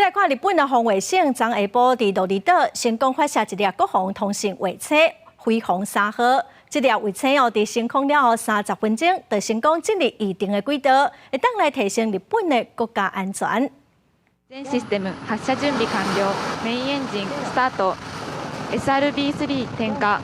來看日本的防衛省，昨下晡佇鹿兒島成功發射一粒國防通信衛星飛鴻3號。這粒衛星哦，佇升空了後30分鐘，就成功進入預定的軌道，會當來提升日本的國家安全。全システム発射準備完了。メインエンジンスタート。SRB3 点火。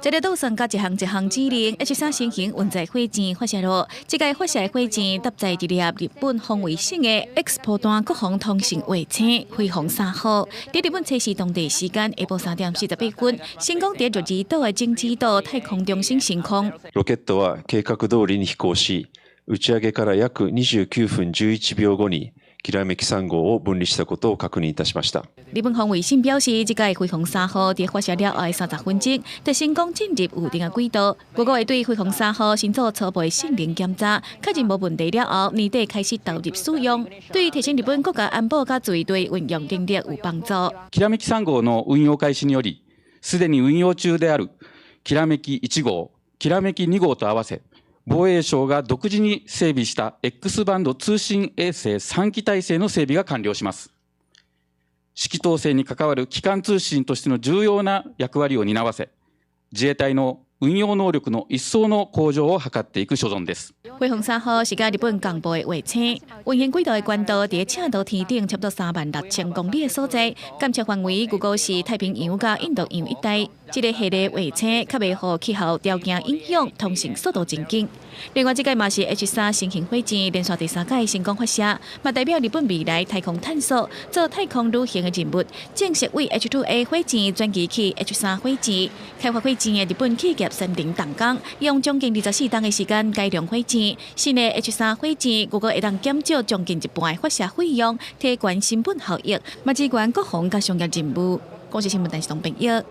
這个導算佮一項一項指令，H3新型運載火箭發射囉。這屆發射的火箭搭載一粒日本防衛省的 X 波段國防通信衛星飛鴻3號，佇日本測試當地時間下晡3點48分，成功佇鹿兒島的種子島太空中心升空。ロケットは計画通りに飛行し、打ち上げから約29分11秒後にきらめき3号を分離したことを確認いたしました。日本防衛省表示，這屆飛鴻3號佇發射了後的30分鐘，就成功進入預定的軌道。預估會對飛鴻三號先做初步的性能檢查，確認無問題了後，年底開始投入使用，對提升日本國家安保佮自衛隊運用能力有幫助。きらめき3号の運用開始により、すでに運用中であるきらめき1号、きらめき2号と合わせ、防衛省が独自に整備した X バンド通信衛星3基体制の整備が完了します。指揮統制に関わる基幹通信としての重要な役割を担わせ、自衛隊の運用能力の一層の向上を図っていく所存です。飛鴻三號是佮日本共報的衛星，運行軌道的高度佇赤道天頂差不多36,000公里的所在，監測範圍預估是太平洋佮印度洋一帶。這个系列衛星較袂予氣候條件影響，通信速度真緊。另外，這屆嘛是 H3新型火箭連續第三屆成功發射，嘛代表日本未來太空探索做太空旅行的任務，正式為 H2A 火箭轉移去 H3火箭。開發火箭的日本企業三菱重工，用將近24冬的時間改良火箭，新的 H3火箭預估會當減少將近一半的發射費用，提懸成本效益，嘛支援國防佮商業任務。公視新聞電視東編譯。